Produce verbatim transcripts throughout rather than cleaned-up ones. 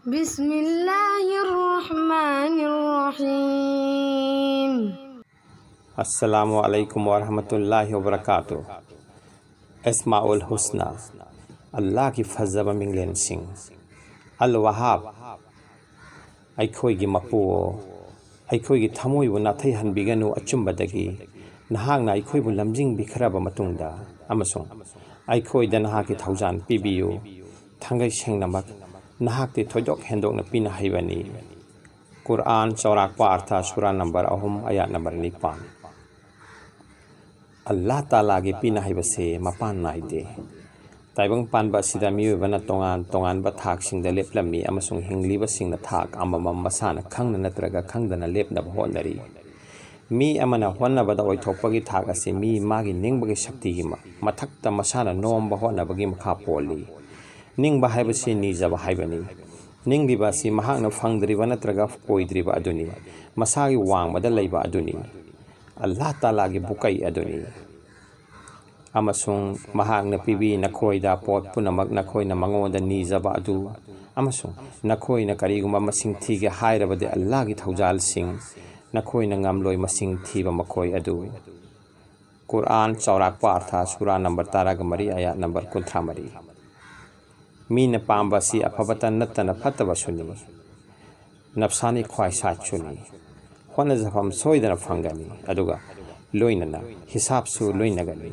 بسم الله الرحمن الرحيم. Assalamu alaikum warahmatullahi wabarakatuh. Asmaul Husna, ꯑꯜꯂꯥꯍꯒꯤ ꯐꯖꯕ ꯃꯤꯡꯂꯦꯟꯁꯤꯡ꯫ ꯑꯜ ꯋꯥꯍꯥꯕ, ꯑꯩꯈꯣꯏꯒꯤ ꯃꯄꯨꯑꯣ, ꯑꯩꯈꯣꯏꯒꯤ ꯊꯃꯣꯏꯕꯨ ꯅꯥꯊꯩꯍꯟꯕꯤꯒꯅꯨ ꯑꯆꯨꯝꯕꯗꯒꯤ꯫ ꯅꯍꯥꯛꯅ ꯑꯩꯈꯣꯏꯕꯨ ꯂꯝꯖꯤꯡꯕꯤꯈ꯭ꯔꯕ ꯃꯇꯨꯡꯗ ꯑꯃꯁꯨꯡ ꯑꯩꯈꯣꯏꯗ ꯅꯍꯥꯛꯀꯤ ꯊꯧꯖꯥꯜ ꯄꯤꯕꯤꯌꯨ꯫ ꯊꯥꯡꯒꯩ ꯁꯦꯡꯅꯃꯛ ꯅꯍꯥꯛꯇꯤ ꯊꯣꯏꯗꯣꯛ ꯍꯦꯟꯗꯣꯛꯅ ꯄꯤꯅ ꯍꯩꯕꯅꯤ꯫ ꯀꯨꯔꯑꯥꯟ, ꯆꯥꯎꯔꯥꯛꯄ ꯑꯔꯊ, ꯁꯨꯔꯥ ꯅꯝꯕꯔ ꯑꯍꯨꯝ, ꯑꯌꯥꯠ ꯅꯝꯕꯔ ꯅꯤꯄꯥꯟ꯫ ꯑꯜꯂꯥꯍ ꯇꯥꯂꯥꯒꯤ ꯄꯤꯅ ꯍꯩꯕꯁꯦ ꯃꯄꯥꯟ ꯅꯥꯏꯗꯦ꯫ ꯇꯥꯏꯕꯪ ꯄꯥꯟꯕ ꯑꯁꯤꯗ ꯃꯤꯑꯣꯏꯕꯅ ꯇꯣꯉꯥꯟ ꯇꯣꯉꯥꯟꯕ ꯊꯥꯛꯁꯤꯡꯗ ꯂꯦꯞꯂꯝꯃꯤ ꯑꯃꯁꯨꯡ ꯍꯤꯡꯂꯤꯕꯁꯤꯡꯅ ꯊꯥꯛ ꯑꯃꯃꯝ ꯃꯁꯥꯅ ꯈꯪꯅ ꯅꯠꯇ꯭ꯔꯒ ꯈꯪꯗꯅ ꯂꯦꯞꯅꯕ ꯍꯣꯠꯅꯔꯤ꯫ ꯃꯤ ꯑꯃꯅ ꯍꯣꯠꯅꯕꯗ ꯑꯣꯏꯊꯣꯛꯄꯒꯤ ꯊꯥꯛ ꯑꯁꯤ ꯃꯤ ꯃꯥꯒꯤ ꯅꯤꯡꯕꯒꯤ ꯁꯛꯇꯤꯒꯤ ꯃ-, ꯃꯊꯛꯇ ꯃꯁꯥꯅ ꯅꯣꯝꯕ ꯍꯣꯠꯅꯕꯒꯤ ꯃꯈꯥ ꯄꯣꯜꯂꯤ꯫ ꯅꯤꯡꯕ ꯍꯥꯏꯕꯁꯤ ꯅꯤꯖꯕ ꯍꯥꯏꯕꯅꯤ꯫ ꯅꯤꯡꯂꯤꯕ ꯑꯁꯤ ꯃꯍꯥꯛꯅ ꯐꯪꯗ꯭ꯔꯤꯕ ꯅꯠꯇ꯭ꯔꯒ ꯑꯣꯏꯗ꯭ꯔꯤꯕ ꯑꯗꯨꯅꯤ, ꯃꯁꯥꯒꯤ ꯋꯥꯡꯃꯗ ꯂꯩꯕ ꯑꯗꯨꯅꯤ, ꯑꯜꯂꯥꯍ ꯇꯥꯂꯥꯒꯤ ꯕꯨꯀꯩ ꯑꯗꯨꯅꯤ꯫ ꯑꯃꯁꯨꯡ ꯃꯍꯥꯛꯅ ꯄꯤꯕꯤ ꯅꯈꯣꯏꯗ ꯄꯣꯠ ꯄꯨꯝꯅꯃꯛ ꯅꯈꯣꯏꯅ ꯃꯉꯣꯟꯗ ꯅꯤꯖꯕ ꯑꯗꯨ, ꯑꯃꯁꯨꯡ ꯅꯈꯣꯏꯅ ꯀꯔꯤꯒꯨꯝꯕ ꯃꯁꯤꯡ ꯊꯤꯒꯦ ꯍꯥꯏꯔꯕꯗꯤ ꯑꯜꯂꯥꯍꯒꯤ ꯊꯧꯖꯥꯜꯁꯤꯡ ꯅꯈꯣꯏꯅ ꯉꯝꯂꯣꯏ ꯃꯁꯤꯡ ꯊꯤꯕ ꯃꯈꯣꯏ ꯑꯗꯨ꯫ ꯀꯨꯔꯑꯥꯟ, ꯆꯥꯎꯔꯥꯛꯄ ꯑꯔꯊ, ꯁꯨꯔꯥ ꯅꯝꯕꯔ ꯇꯔꯥꯒ ꯃꯔꯤ, ꯑꯌꯥꯠ ꯅꯝꯕꯔ ꯀꯨꯟꯊ꯭ꯔꯥ ꯃꯔꯤ꯫ ꯃꯤꯅ ꯄꯥꯝꯕ ꯑꯁꯤ ꯑꯐꯕꯇ ꯅꯠꯇꯅ ꯐꯠꯇꯕꯁꯨꯅꯤ꯫ ꯅꯐꯁꯥꯅꯤ ꯈ꯭ꯋꯥꯏꯁꯥꯠꯁꯨꯅꯤ꯫ ꯍꯣꯠꯅꯖꯐꯝ ꯁꯣꯏꯗꯅ ꯐꯪꯒꯅꯤ, ꯑꯗꯨꯒ ꯂꯣꯏꯅꯅ ꯍꯤꯁꯥꯕꯁꯨ ꯂꯣꯏꯅꯒꯅꯤ꯫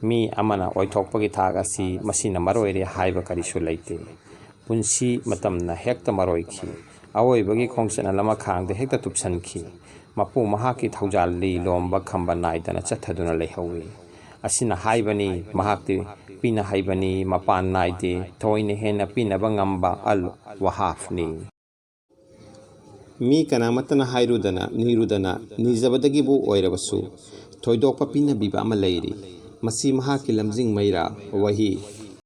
ꯃꯤ ꯑꯃꯅ ꯑꯣꯏꯊꯣꯛꯄꯒꯤ ꯊꯥꯛ ꯑꯁꯤ ꯃꯁꯤꯅ ꯃꯔꯣꯏꯔꯦ ꯍꯥꯏꯕ ꯀꯔꯤꯁꯨ ꯂꯩꯇꯦ꯫ ꯄꯨꯟꯁꯤ ꯃꯇꯝꯅ ꯍꯦꯛꯇ ꯃꯔꯣꯏꯈꯤ꯫ ꯑꯑꯣꯏꯕꯒꯤ ꯈꯣꯡꯆꯠꯅ ꯂꯃꯈꯥꯡꯗ ꯍꯦꯛꯇ ꯇꯨꯞꯁꯟꯈꯤ꯫ ꯃꯄꯨ ꯃꯍꯥꯛꯀꯤ ꯊꯧꯖꯥꯜꯗꯤ ꯂꯣꯝꯕ ꯈꯝꯕ ꯅꯥꯏꯗꯅ ꯆꯠꯊꯗꯨꯅ ꯂꯩꯍꯧꯏ꯫ ꯑꯁꯤꯅ ꯍꯥꯏꯕꯅꯤ, ꯃꯍꯥꯛꯇꯤ ꯄꯤꯅ ꯍꯩꯕꯅꯤ, ꯃꯄꯥꯟ ꯅꯥꯏꯗꯦ, ꯊꯣꯏꯅ ꯍꯦꯟꯅ ꯄꯤꯅꯕ ꯉꯝꯕ ꯑꯜ ꯋꯥꯍꯥꯐꯅꯤ꯫ ꯃꯤ ꯀꯅꯥꯃꯠꯇꯅ ꯍꯥꯏꯔꯨꯗꯅ, ꯅꯤꯔꯨꯗꯅ, ꯅꯤꯖꯕꯗꯒꯤꯕꯨ ꯑꯣꯏꯔꯕꯁꯨ ꯊꯣꯏꯗꯣꯛꯄ ꯄꯤꯅꯕꯤꯕ ꯑꯃ ꯂꯩꯔꯤ꯫ ꯃꯁꯤ ꯃꯍꯥꯛꯀꯤ ꯂꯝꯖꯤꯡ ꯃꯩꯔꯥ, ꯋꯥꯍꯤ,